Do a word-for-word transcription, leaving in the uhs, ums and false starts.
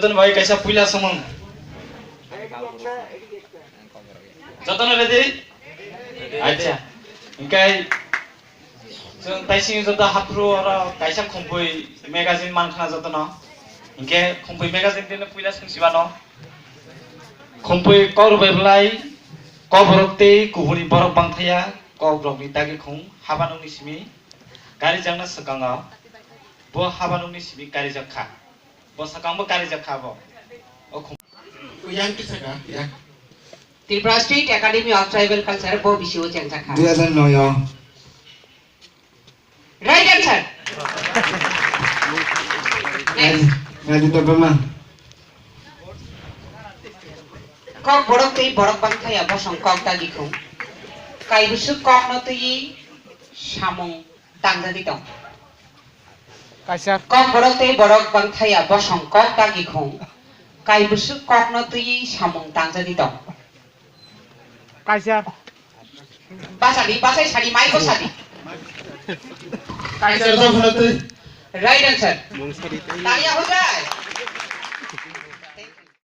Jotono bai kaisa puila swmung. Jotono ready? Acha. Hinkhe chwng taising joto haphuru oro kaisa Khumpui magazine mankhana jotono. Hinkhe Khumpui magazine dino puila swngsibano. Khumpui kok rwbai bwlai kok borok tei kubuni borok bangthaya kok rokni dagi khung habanokni simi karijakna swkango. Bo habanokni simi karijak kha. Bo swkangbo karijak kha bo. O khum- Yang kisa ka, ya. Tripura State Academy of Tribal Culture bo bisio chengjak kha. Dui hajar noi o. Right answer. Next. Rajita Brahma. Kok borok tei borok bangthaya bosong kok dagi khung. Kaibwswk kokno twiwi samung tangjagwi tong. Kaisa. Kok borok tei borok bangthaya bosong kok dagi khung. Kaibwswk kokno twiwi samung tangjagwi tong. Kaisa. Basadi, basai sadi, maiko sadi. Kaisa. Right answer. Taliya hojai.